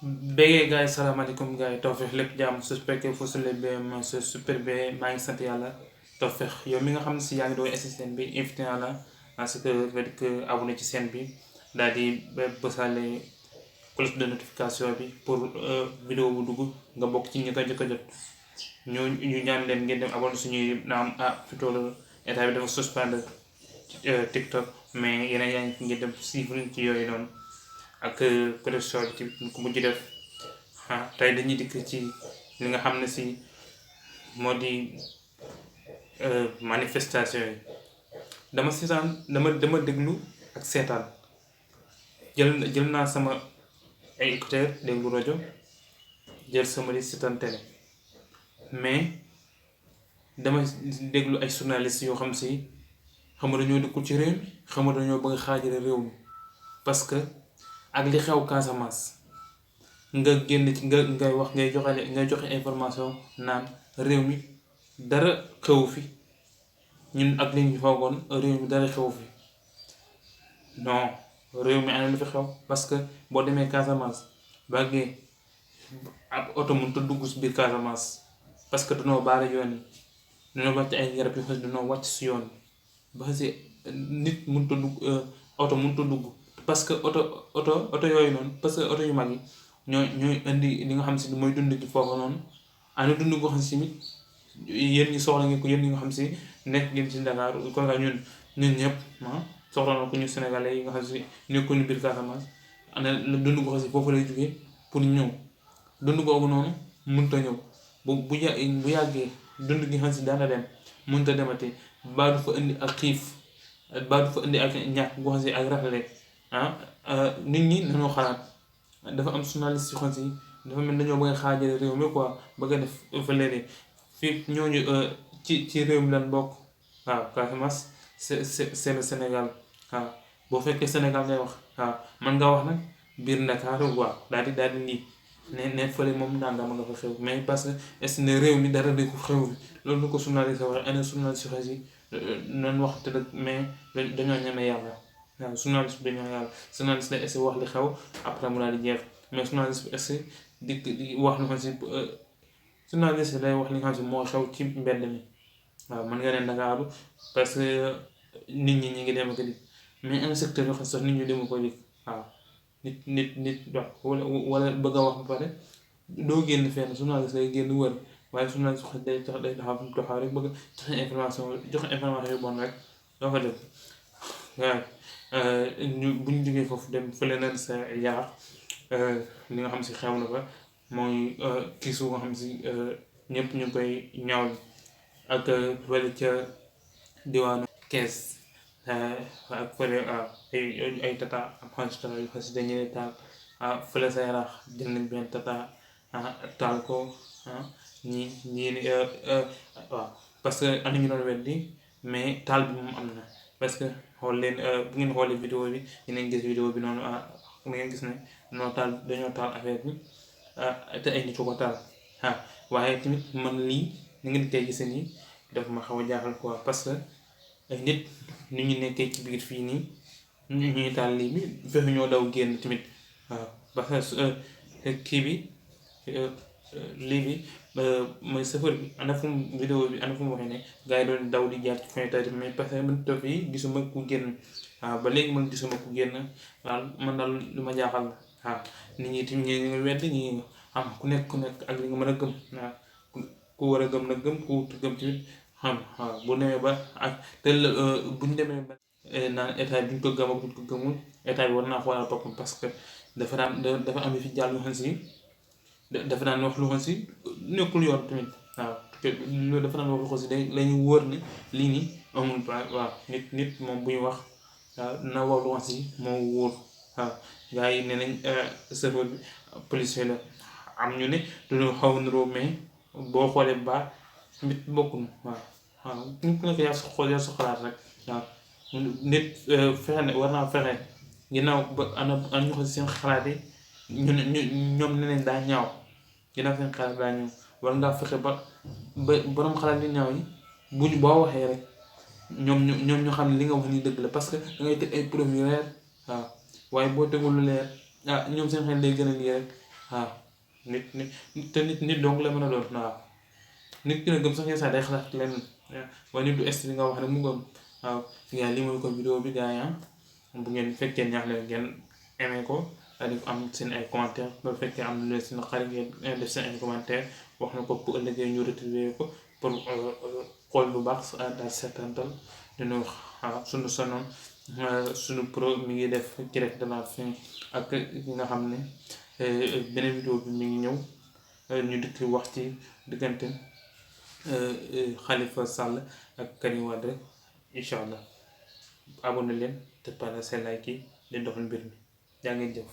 béggee gars yi salaamaaleykum gars yi Tawfekh lépp jàmm su fekkee fu su ma su super be maa ngi sant yàlla Tawfekh yow mi nga xam ne si yaa ngi doon assisté bi invité naa la parce que fait que abonné ci chaîne bi daal di bësaale cloche de notification bi pour vidéo bu dugg nga bokk ci ñi ko jëkk a jot ñu ñaan leen ngeen dem abonné suñuy naam fi toll état bi dafa suspendre TikTok mais yeneen yaa ngi ngeen dem suivre ci yooyu noonu ak connexion bi ci ku mujj def tey dañuy dikk ci li nga xam ne si moo di manifestation yi dama seetaan dama déglu ak seetaan jël naa sama ay écouteur déglu rajo jël sama di seetaan télé mais dama déglu ay journalistes yoo xam si xam nga dañoo dëkkul ci réew mi xam nga dañoo bëgg xaajale réew mi parce que ak li xew Casamance nga génn ci ngay wax ngay joxe information naan réew mi dara xewu fi ñun ak li ñu foogoon réew mi dara xewu fi non réew mi ana lu fi xew parce que boo demee Casamance bàggee ab oto mënut a dugg si biir Casamance parce que dañoo baare yoon yi dañoo wàcc ay garab yu xas dañoo wàcc si yoon ba si nit mënut a dugg oto mënut a dugg parce que oto yooyu noonu parce que oto yu mag yi ñooy indi li nga xam si mooy dund gi foofu noonu ana dund goo xam si tamit yéen ñi soxla ngeen ko yéen ñi nga xam si nekk ngeen ci Dakar kon nga ñun ñëpp soxla na ko ñu Sénégalais yi nga xam si nekkuñu biir Casamance ana dund goo xam si foofu lay jógee pour ñëw dund googu noonu mënut a ñëw bu yàggee dund gi nga xam si daana dem mënut a demati baa du fa indi ak xiif baa du fa indi ak ñàkk goo xam si ak rafet nit ñi dañoo xalaat dafa am journaliste yu xam si dafa mel dañoo bëgg a xaajale réew mi quoi bëgg a def valeur fii ñooñu ci réew mi lan bokk waaw Casamance c'est le Sénégal waaw boo fekkee Sénégal ngay wax waaw man nga wax nag biir Ndakaaru waaw daal di nii ne fële moom nanga ma nga fa xew mais parce que est ne réew mi dara di ko xew bi loolu ko journaliste wax ana journaliste yu xas yi nan wax te mais dañoo ñeme yàlla waaw journaliste bi dañoo yàlla journaliste la essaie wax li xew après mu daal di jeex mais journaliste bi essaie di wax lu xam si journaliste lay wax li nga xam si moo xew ci mbedd mi waaw mën nga ne Ndakaaru parce que nit ñi ngi dem ak di mais un secteur yoo xam sax nit ñi dem ko di waaw nit wax wala bëgg a wax ba pare doo génn fenn journaliste lay génn wër waaye journaliste wax day taxaw rek bëgg joxe information yu bon rek doo ko def waaw bu ñu jógee foofu dem fële na sa yaar li nga xam si xew na fa mooy kiisu nga xam si ñëpp ñu ngi koy ñaawlu ak fële ca diwaanu Kees ak fële ay tata am xansi tata yu xas dañu ne taal fële sa yaraax jël nañ benn tata taal ko ñii ni waaw parce que am na ñu doon weddi mais taal bi moom am na parce que xool leen bu ngeen xoolee vidéo bi dinañ gis vidéo bi noonu mu ngeen gis ne dañoo taal affaire bi te ay nit ko taal waaye tamit man lii ni ngeen koy gisee nii daf ma xaw a jaaxal quoi parce que ay nit ni ñu nekkee ci biir fii nii ñuy taal lii bi fexe ñoo daw génn tamit waaw parce que kii bi lii bi mooy chauffeur bi ana fu mu vidéo bi ana fu mu waxee ne gars yi doon daw di jaar ci fenêtre mais parce que man toog fii gisuma ku génn waaw ba léegi man gisuma ku génn waaw man daal lu ma jaaxal la waaw nit ñi tamit ñi nga wedd ñi xam ku nekk ak li nga mën a gëm waaw ku war a gëm nag gëm ku wut gëm tamit xam waaw bu demee ba ak te bu ñu demee ba naan état bi ñu ko gëm ak duñ ko gëmul état bi war naa xoolal boppam parce que dafa am fi jàll yoo xam si dafa daan wax lu xam si nekkul yoon tamit waaw loolu dafa daan wax lu xam si lañu wóor ne lii nii amul waaw nit moom bu ñu wax waaw na wax lu xam si moo wóor waaw gars yi ne nañ chauffeur bi policier la am ñu ne dañoo xaw a niroo mais boo xoolee bu baax nit bokkul waaw nit ku nekk yaa sa xool yaa sa xalaat rek waaw nit fexe ne war naa fexe ginnaaw ba ana ñu ko seen xalaat yi ñoom ne nañ daa ñaaw ginnaaw seen xalaat daa ñaaw war ngaa fexe ba borom xalaat yu ñaaw yi buñ boo waxee rek ñoom ñu xam ne li nga wax ni dëgg la parce que da ngay teg ay preuve yu leer waaw waaye boo tegul lu leer ñoom seen xel day gën a lii rek waaw nit te nit donc la mën a doon waaw nit ki na gëm sax yenn saa day xalaat lenn waaye nit du est li nga wax rek mu gëm waaw gaa lii mooy ko vidéo bi gaa yi bu ngeen fekkee neex leen ngeen aimé ko daal di am seen ay commentaire ba fekkee am na leen seen xarit ngeen def seen ay commentaire wax na ko bu ëllëgee ñu retrouver ko pour xool bu baax daal seetantal dina wax waaw suñu sonoon suñu pro mi ngi def direct de la fin ak ki nga xam ne beneen vidéo bi mi ngi ñëw ñu dikk wax ci diggante Khalifa Sall ak Karim Wade incha allah abonné leen te pare seen like yi di doxal mbir mi jaa ngeen jëf